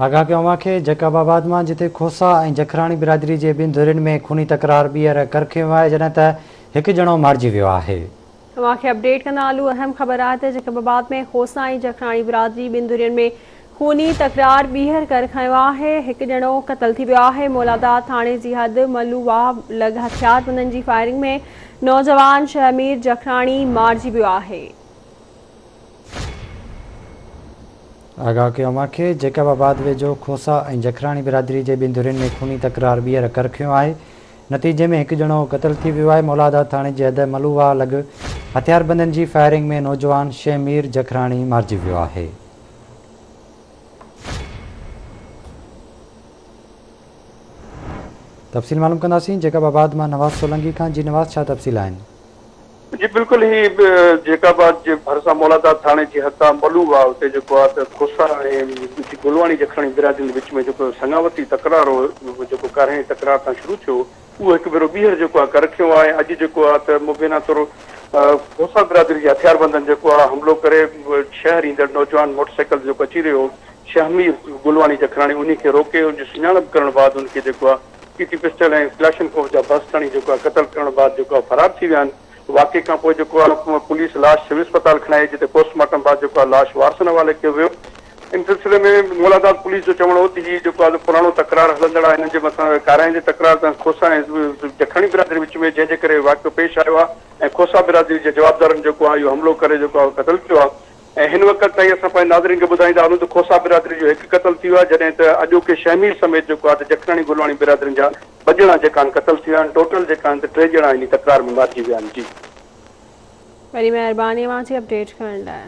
آگاهه ڪيون اوهان کي جيڪب آباد مان جتي کوسا ۽ جکراڻي برادري جي ٻن ڌرين ۾ خوني تڪرار ٻيهر ڪر کنيو آهي جڏهن ته هڪ ڄڻو مارجي ويو آهي. اوهان کي اپڊيٽ ڪندا هلون اهم خبر آهي ته جيڪب آباد ۾ کوسا ۽ جکراڻي برادري ٻن ڌرين ۾ خوني تڪرار ٻيهر ڪر کنيو آهي هڪ ڄڻو قتل ٿي ويو آهي مولاداد ٿاڻي جي حد ملو واهه لڳ هٿياربندن جي فائرنگ ۾ نوجوان شهمير جکراڻي مارجي ويو آهي. آگاهه ڪيو اوهان کي جيڪب آباد ويجهو کوسا ۽ جکراڻي برادري جي ٻن ڌرين ۾ خوني تڪرار ٻيهر ڪر کنيو آهي نتيجي ۾ هڪ ڄڻو قتل ٿي ويو آهي مولاداد ٿاڻي جي حد ملو واهه لڳ هٿياربندن جي فائرنگ ۾ نوجوان شهمير جکراڻي مارجي ويو آهي. تفصيل معلوم ڪنداسين جيڪب آباد مان نواز سولنگي کان جي نواز ڇا تفصيل آهن. جي بلڪل هي جيڪب آباد جي ڀرسان مولاداد ٿاڻي جي حد ملو واهه اتي جيڪو آهي ته کوسا ۽ گلواڻي جکراڻي برادرين جي وچ ۾ جيڪو سڱاوتي تڪرار هو جيڪو ڪارياڻي تڪرار تان شروع ٿيو اهو هڪ ڀيرو ٻيهر جيڪو آهي ڪر کنيو آهي ۽ اڄ جيڪو آهي ته مبينا طور کوسا برادري جي هٿياربندن جيڪو آهي حملو ڪري شهر ايندڙ نوجوان موٽر سائيڪل تي جيڪو اچي رهيو هو شهمير گلواڻي جکراڻي انهي کي روڪي ان جي سڃاڻپ ڪرڻ بعد ان کي جيڪو آهي ڪي ٽي پسٽل ۽ ڪلاشنڪوف جا بسٽ هڻي جيڪو آهي قتل ڪرڻ بعد جيڪو آهي فرار ٿي ويا آهن واقعي کان پوء جيڪو آهي پوليس لاش سول اسپتال کڻائي جتي پوسٽ مارٽم بعد جيڪو آهي لاش وارثن حوالي ڪيو ويو ان سلسلي ۾ مولاداد پوليس جو چوڻ هو ته هي جيڪو آهي پراڻو تڪرار هلندڙ آهي هنن جي مٿان ڪارائين جي تڪرار تان کوسا ۽ جکراڻي برادري وچ ۾ جنهن جي ڪري واقعو پيش آيو آهي ۽ کوسا برادري جي جوابدارن جيڪو آهي اهو حملو ڪري جيڪو آهي قتل ڪيو آهي ۽ هن وقت تائين اسان پنهنجي ناظرين کي ٻڌائيندا هلون ته کوسا برادري جو هڪ قتل ٿي ويو آهي جڏهن ته اڄوڪي شهمير سميت جيڪو آهي ته جکراڻي گلواڻي برادرين جا ٻه ڄڻا جيڪا آهن قتل ٿي ويا آهن ٽوٽل جيڪا آهن ته ٽي ڄڻا انهي تڪرار ۾ مارجي ويا آهن جي. وڏي مهرباني اوهان جي اپڊيٽ ڪرڻ لاء.